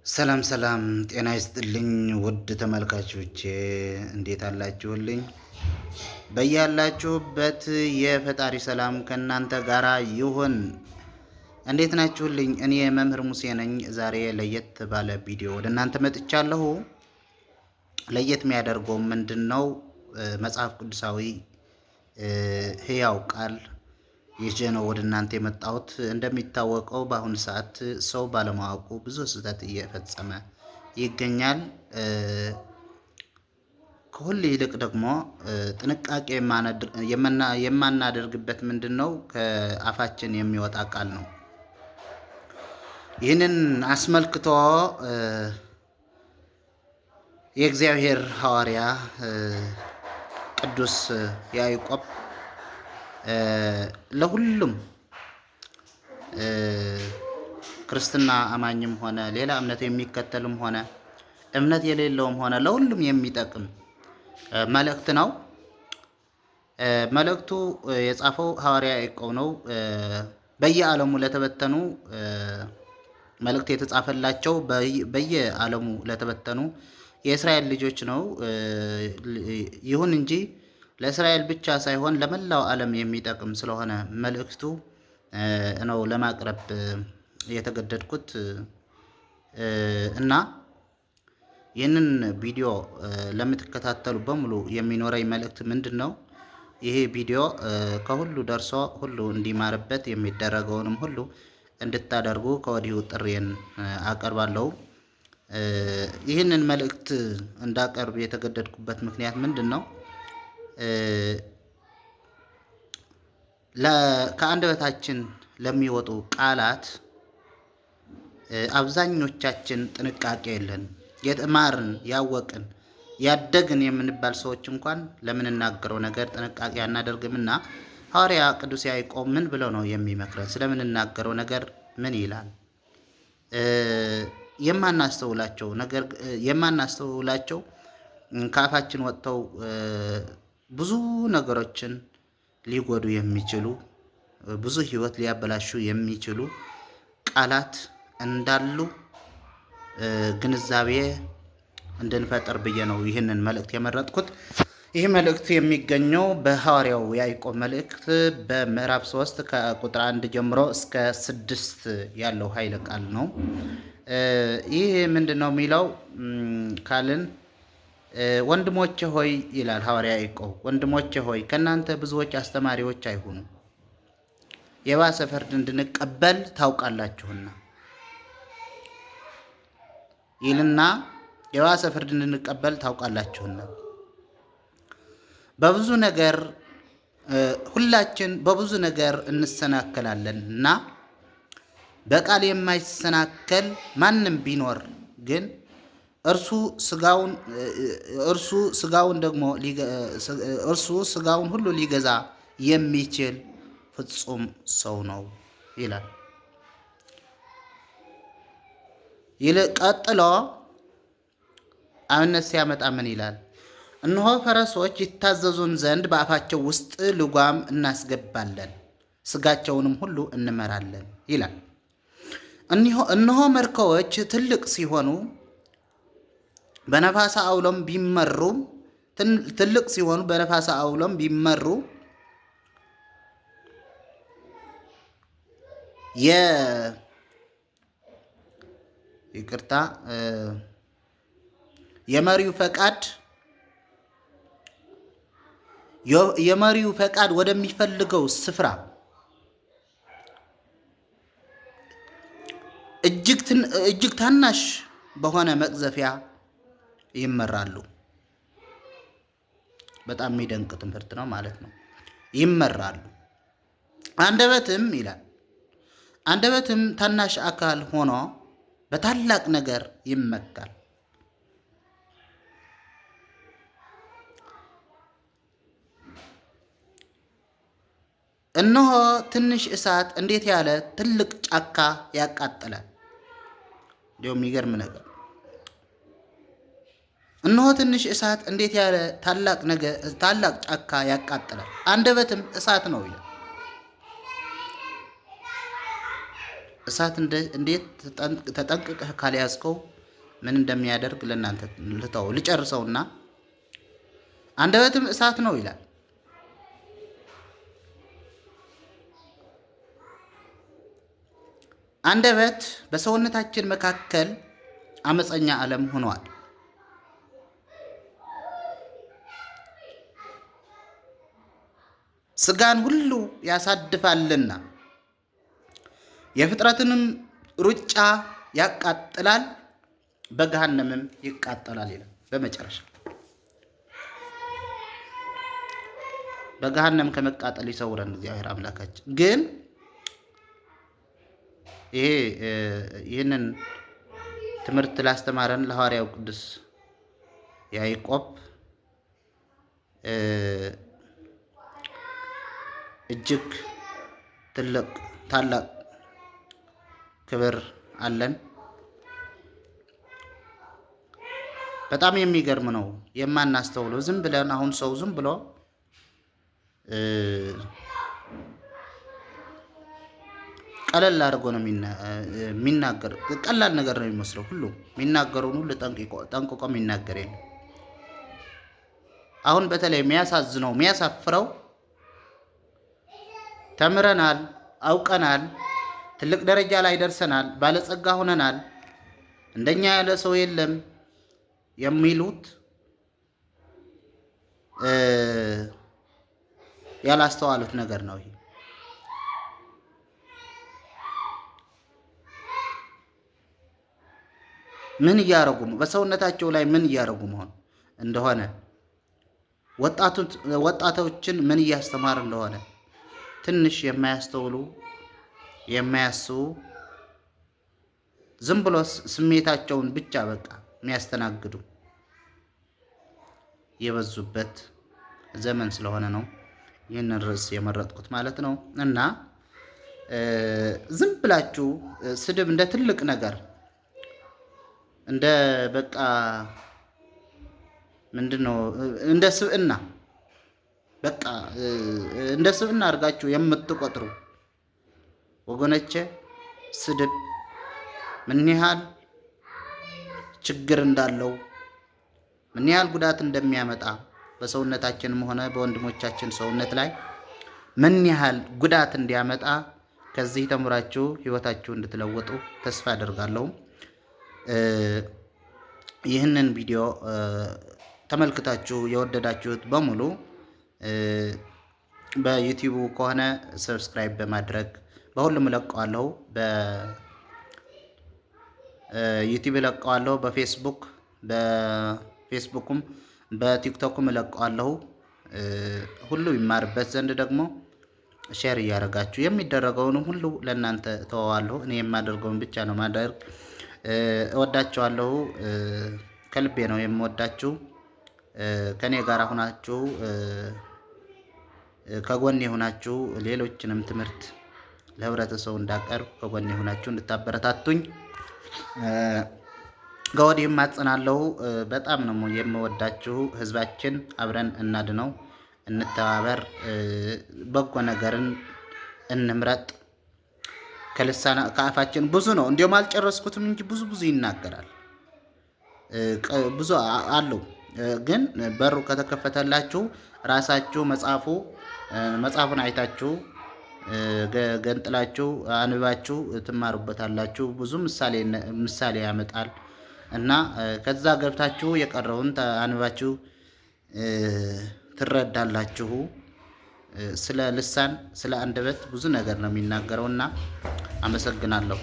ሰላም ሰላም፣ ጤና ይስጥልኝ ውድ ተመልካቾቼ፣ እንዴት አላችሁልኝ? በያላችሁበት የፈጣሪ ሰላም ከእናንተ ጋራ ይሁን። እንዴት ናችሁልኝ? እኔ መምህር ሙሴ ነኝ። ዛሬ ለየት ባለ ቪዲዮ ወደ እናንተ መጥቻለሁ። ለየት የሚያደርገው ምንድን ነው? መጽሐፍ ቅዱሳዊ ሕያው ቃል ይዤ ነው ወደ እናንተ የመጣሁት። እንደሚታወቀው በአሁኑ ሰዓት ሰው ባለማወቁ ብዙ ስህተት እየፈጸመ ይገኛል። ከሁሉ ይልቅ ደግሞ ጥንቃቄ የማናደርግበት ምንድን ነው? ከአፋችን የሚወጣ ቃል ነው። ይህንን አስመልክቶ የእግዚአብሔር ሐዋርያ ቅዱስ ያዕቆብ ለሁሉም ክርስትና አማኝም ሆነ ሌላ እምነት የሚከተልም ሆነ እምነት የሌለውም ሆነ ለሁሉም የሚጠቅም መልእክት ነው። መልእክቱ የጻፈው ሐዋርያ ያዕቆብ ነው። በየዓለሙ ለተበተኑ መልእክት የተጻፈላቸው በየዓለሙ ለተበተኑ የእስራኤል ልጆች ነው። ይሁን እንጂ ለእስራኤል ብቻ ሳይሆን ለመላው ዓለም የሚጠቅም ስለሆነ መልእክቱ ነው ለማቅረብ የተገደድኩት እና ይህንን ቪዲዮ ለምትከታተሉ በሙሉ የሚኖረኝ መልእክት ምንድን ነው? ይሄ ቪዲዮ ከሁሉ ደርሶ ሁሉ እንዲማርበት የሚደረገውንም ሁሉ እንድታደርጉ ከወዲሁ ጥሪዬን አቀርባለሁ። ይህንን መልእክት እንዳቀርብ የተገደድኩበት ምክንያት ምንድን ነው? ከአንደበታችን ለሚወጡ ቃላት አብዛኞቻችን ጥንቃቄ የለንም። የተማርን፣ ያወቅን፣ ያደግን የምንባል ሰዎች እንኳን ለምንናገረው ነገር ጥንቃቄ አናደርግምና ሐዋርያ ቅዱስ ያዕቆብ ምን ብለው ነው የሚመክረን? ስለምንናገረው ነገር ምን ይላል? የማናስተውላቸው ነገር የማናስተውላቸው ከአፋችን ወጥተው ብዙ ነገሮችን ሊጎዱ የሚችሉ፣ ብዙ ሕይወት ሊያበላሹ የሚችሉ ቃላት እንዳሉ ግንዛቤ እንድንፈጥር ብዬ ነው ይህንን መልእክት የመረጥኩት። ይህ መልእክት የሚገኘው በሐዋርያው ያዕቆብ መልእክት በምዕራፍ 3 ከቁጥር 1 ጀምሮ እስከ 6 ያለው ኃይለ ቃል ነው። ይህ ምንድን ነው የሚለው ካልን፣ ወንድሞቼ ሆይ ይላል ሐዋርያ ያዕቆብ፣ ወንድሞቼ ሆይ፣ ከእናንተ ብዙዎች አስተማሪዎች አይሁኑ፣ የባሰ ፍርድ እንድንቀበል ታውቃላችሁና ይልና፣ የባሰ ፍርድ እንድንቀበል ታውቃላችሁና፣ በብዙ ነገር ሁላችን በብዙ ነገር እንሰናከላለን እና በቃል የማይሰናከል ማንም ቢኖር ግን እርሱ ስጋውን ሁሉ ሊገዛ የሚችል ፍጹም ሰው ነው ይላል። ቀጥሎ አብነት ሲያመጣ ምን ይላል? እነሆ ፈረሶች ይታዘዙን ዘንድ በአፋቸው ውስጥ ልጓም እናስገባለን፣ ስጋቸውንም ሁሉ እንመራለን ይላል። እነሆ መርከቦች ትልቅ ሲሆኑ በነፋስ አውሎም ቢመሩ፣ ትልቅ ሲሆኑ በነፋስ አውሎም ቢመሩ ይቅርታ፣ የመሪው ፈቃድ ወደሚፈልገው ስፍራ እጅግ ታናሽ በሆነ መቅዘፊያ ይመራሉ። በጣም የሚደንቅ ትምህርት ነው ማለት ነው። ይመራሉ። አንደበትም ይላል፣ አንደበትም ታናሽ አካል ሆኖ በታላቅ ነገር ይመካል። እነሆ ትንሽ እሳት እንዴት ያለ ትልቅ ጫካ ያቃጥላል። እንዲሁም የሚገርም ነገር፣ እነሆ ትንሽ እሳት እንዴት ያለ ታላቅ ነገር ታላቅ ጫካ ያቃጥላል። አንደበትም እሳት ነው ይላል። እሳት እንዴት ተጠንቅቀህ ካልያዝከው ምን እንደሚያደርግ ለእናንተ ልተው ልጨርሰውና፣ አንደበትም እሳት ነው ይላል። አንደበት በሰውነታችን መካከል አመፀኛ ዓለም ሆኗል። ስጋን ሁሉ ያሳድፋልና የፍጥረትንም ሩጫ ያቃጥላል፣ በገሃነምም ይቃጠላል ይላል። በመጨረሻ በገሃነም ከመቃጠል ይሰውረን እግዚአብሔር አምላካችን። ግን ይሄ ይህንን ትምህርት ላስተማረን ለሐዋርያው ቅዱስ ያዕቆብ እጅግ ትልቅ ታላቅ ክብር አለን። በጣም የሚገርም ነው የማናስተውለው። ዝም ብለን አሁን ሰው ዝም ብሎ ቀለል አድርጎ ነው የሚናገር። ቀላል ነገር ነው የሚመስለው። ሁሉ የሚናገረውን ሁሉ ጠንቅቆ የሚናገር የለም። አሁን በተለይ የሚያሳዝነው የሚያሳፍረው ተምረናል፣ አውቀናል፣ ትልቅ ደረጃ ላይ ደርሰናል፣ ባለጸጋ ሆነናል፣ እንደኛ ያለ ሰው የለም የሚሉት ያላስተዋሉት ነገር ነው ይሄ። ምን እያደረጉ በሰውነታቸው ላይ ምን እያደረጉ መሆን እንደሆነ፣ ወጣቶችን ምን እያስተማር እንደሆነ ትንሽ የማያስተውሉ፣ የማያስቡ፣ ዝም ብሎ ስሜታቸውን ብቻ በቃ የሚያስተናግዱ የበዙበት ዘመን ስለሆነ ነው ይህንን ርዕስ የመረጥኩት ማለት ነው። እና ዝም ብላችሁ ስድብ እንደ ትልቅ ነገር፣ እንደ በቃ ምንድን ነው፣ እንደ ስብዕና፣ በቃ እንደ ስብዕና አድርጋችሁ የምትቆጥሩ ወገኖቼ፣ ስድብ ምን ያህል ችግር እንዳለው፣ ምን ያህል ጉዳት እንደሚያመጣ፣ በሰውነታችንም ሆነ በወንድሞቻችን ሰውነት ላይ ምን ያህል ጉዳት እንዲያመጣ ከዚህ ተምራችሁ ህይወታችሁ እንድትለወጡ ተስፋ አደርጋለሁ። ይህንን ቪዲዮ ተመልክታችሁ የወደዳችሁት በሙሉ በዩቲዩቡ ከሆነ subscribe በማድረግ፣ በሁሉም እለቀዋለሁ። በዩቲዩብ እለቀዋለሁ፣ በፌስቡክም በቲክቶክም እለቀዋለሁ። ሁሉ ይማርበት ዘንድ ደግሞ share እያደረጋችሁ የሚደረገውንም ሁሉ ለእናንተ እተወዋለሁ። እኔ የማደርገውን ብቻ ነው ማደርግ። እወዳችኋለሁ። ከልቤ ነው የምወዳችሁ። ከእኔ ጋር ሁናችሁ፣ ከጎኔ ሆናችሁ ሌሎችንም ትምህርት ለህብረተሰቡ እንዳቀርብ ከጎኔ ሆናችሁ እንድታበረታቱኝ ከወዲህ እማጸናለሁ። በጣም ነው የምወዳችሁ። ህዝባችን አብረን እናድነው፣ እንተባበር፣ በጎ ነገርን እንምረጥ። ከልሳና ከአፋችን ብዙ ነው። እንዲሁም አልጨረስኩትም እንጂ ብዙ ብዙ ይናገራል። ብዙ አለው። ግን በሩ ከተከፈተላችሁ ራሳችሁ መጽሐፉን አይታችሁ፣ ገንጥላችሁ አንብባችሁ ትማሩበታላችሁ። ብዙ ምሳሌ ምሳሌ ያመጣል እና ከዛ ገብታችሁ የቀረውን አንብባችሁ ትረዳላችሁ። ስለ ልሳን፣ ስለ አንደበት ብዙ ነገር ነው የሚናገረው እና አመሰግናለሁ።